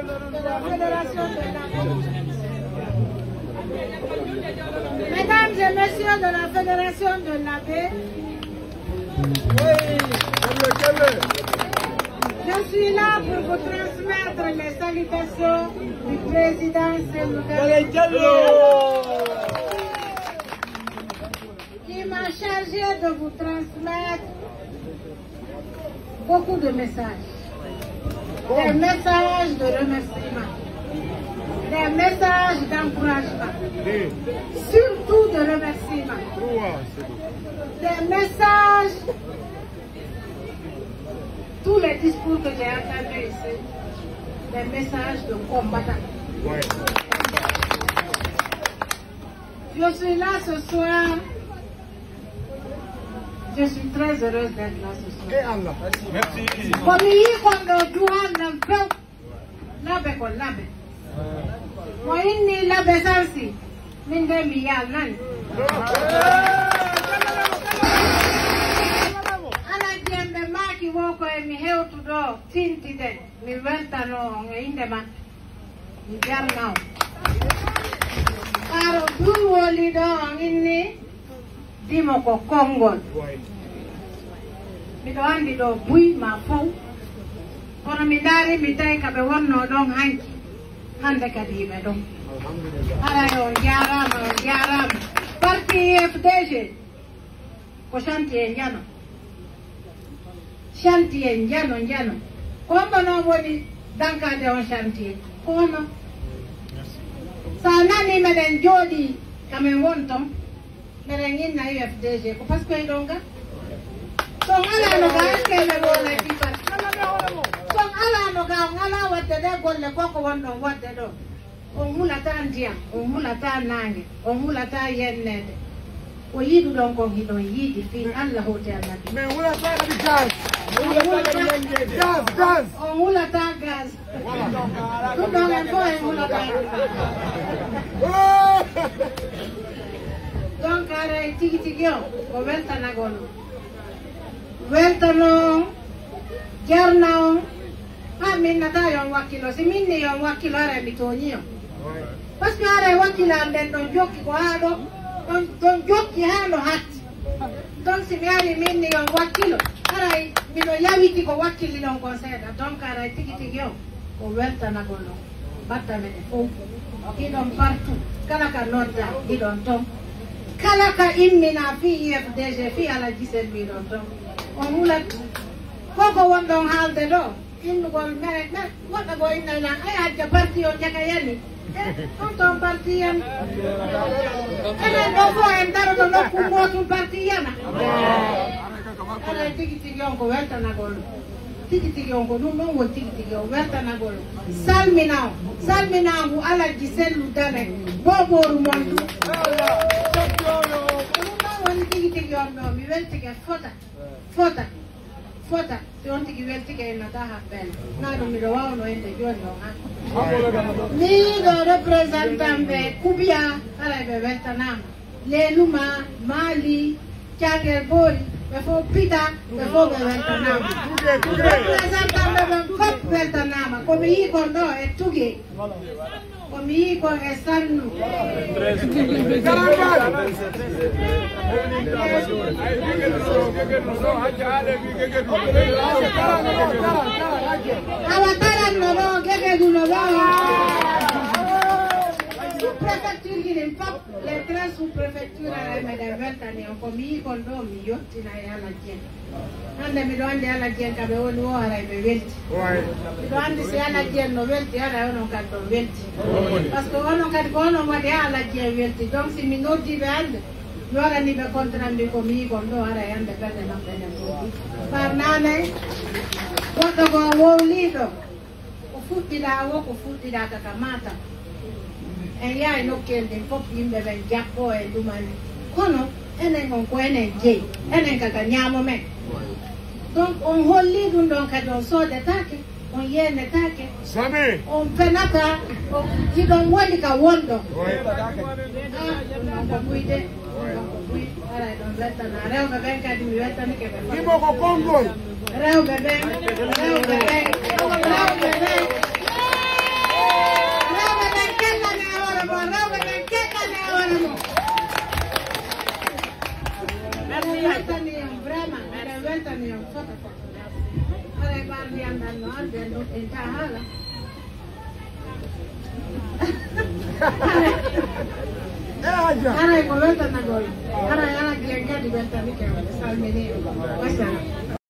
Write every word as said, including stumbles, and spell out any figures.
de la Fédération de la Baie. Mesdames et messieurs de la Fédération de la Baie, je suis là pour vous transmettre les salutations du président Cellou Dalein, qui m'a chargé de vous transmettre beaucoup de messages. Des messages de remerciement. Des messages d'encouragement. Surtout de remerciement. Des messages, tous les discours que j'ai entendus ici, des messages de combattants. Je suis là ce soir. Je suis très heureuse d'être là ce soir. Ko mi yii kon ɗoo duwal nan few. Labe ko labe. Mo inni labe sansi. Min de mi yalnani. Alajjemɓe maaki wo ko e mi hewtu ɗoo tintiden. Mi weltanoo on e innde maɓɓe. Mi jarna on. Ɓaaro buy woli ɗoo on inni. Dimo ko konngol. Miɗo anndi ɗoo buy maa fow. Kono mi ndaari mi tawi ka ɓe wonnoo ɗon hanki. Hannde kadi hiɓe ɗon. Haray on jaaraama, on jaaraama. Parti U F D G ko chantier njano. Chantier njano, njano. Ko hombo non woni dankaade on chantier? Ko hono? So a nanii meɗen jooɗii ka men won ton, meɗen inna U F D G ko parce que hiɗon ga. So on alaano ga, est-ce que ɓe wona ɗi parti? So on alaano ga, on alaa waɗde ɗee golle ko ko wonɗon waɗde ɗoo. On hulataa ndiyam, on hulataa naange, on hulataa yenneede. Ko yiɗuɗon kon hiɗon yiɗi fii Alla hooti Annabi. Min hulataa kadi gaz. Min hulataa kadi gaz, gaz. On hulataa gaz. Ɗum ɗon en fof en hulataa ɗum. Donc, haray tigi tigi on, ko weltanagol on. Weltanoo on, jarna on. Haa mi innataa yo on wakkilo. Si mi innii yo on wakkilo, haray mi tooñii on. Parce que haray wakkilaare nden ɗon jokki ko haa ɗo, ɗon, ɗon jokki haa no hatti. Donc, si mi arii mi innii yo on wakkilo, haray miɗo yawiti ko wakkiliɗon kon seeɗa. Donc, haray tigi tigi on, ko weltanagol on. Batta meɗen fow. Hiɗon partout. Kala ka noddaa, hiɗon ton. Kala ka imminaa fii U F D G, fii Alhaji Sellu, hiɗon ton. On hulat ko ko wonɗon haalde ɗoo. Innugol meɗen, meɗen, woɓɓe goo inna lan, "Ay, hajja, parti on jaka yani." Eh, on ton parti yani. Enen ɗoo fow en daroto nokku gootun, parti yana. Enen tigi tigi on ko weltanagol. Tigi tigi on ko ɗum ɗon woni tigi tigi on weltanagol. Salmina on. Salmina ngu Alhaji Sellu Dalein. Boobooru mon ɗum. Ko ɗum ɗon woni tigi tigi on ɗoo. Mi weltike fota. Fota. Fota. Si on tigi weltike, en nata haɓɓen. Naa ɗum miɗo waawno ende jooni on, ha? Miɗo représentant ɓe Kubiya, haray ɓe weltanaama. Leluma, Mali, Cangel Boori, ɓe fof Pita, ɓe fof ɓe weltanaama. Représentant ɓe ɓen fof weltanaama. Ko mi yii kon ɗoo e Tuge. Ko mi yii kon e Sannu. Awa taranno ɗoo, gegeduno ɗoo. Sous-préfecture ji ɗin fof, les treize sous-préfectures, haray meɗen weltani on. Ko mi yii kon ɗoo, mi yottina e Alhaji en. Hannde miɗo anndi Alhaji en ka ɓe woni woo, haray ɓe welti. Miɗo anndi si Alhaji en no welti, haray onon kadi on welti. Parce que onon kadi ko onon waɗi haa Alhaji en welti. Donc si mi noddii ɓe hannde, mi waɗanii ɓe compte rendu ko mi yii kon ɗoo, haray hannde ɓernde maɓɓe enen fow. Par naane, goɗɗo goo wowliiɗo. Ko fuɗɗiraa woo, ko fuɗɗiraaka ka Matam. En yahay nokkeeli ɗin fof, yimɓe ɓen jaɓɓoo e ɗuman. Kono enen on ko enen jeyi. Enen ka ka ñaamo men. Donc, on hollii ɗum ɗon kadi, on soodetaake, on yeenetaake, on fenataa, on, hiɗon woni ka wonɗon. Ah, ɗum ɗon ko buy de. Haray ɗon weltana rewɓe ɓen kadi, mi weltanike ɓe fof. Ɗimo ko konngol. Rewɓe ɓen, rewɓe ɓen, rewɓe ɓen. Weltani on, vraiment, miɗen weltani on foto foto. Haray ɓaar ndiyam ɗan no arde, en ɗon en taa haala. Haray ko weltanagol. Haray alaa giyan kadi weltanike on, salmini on. Wassalam.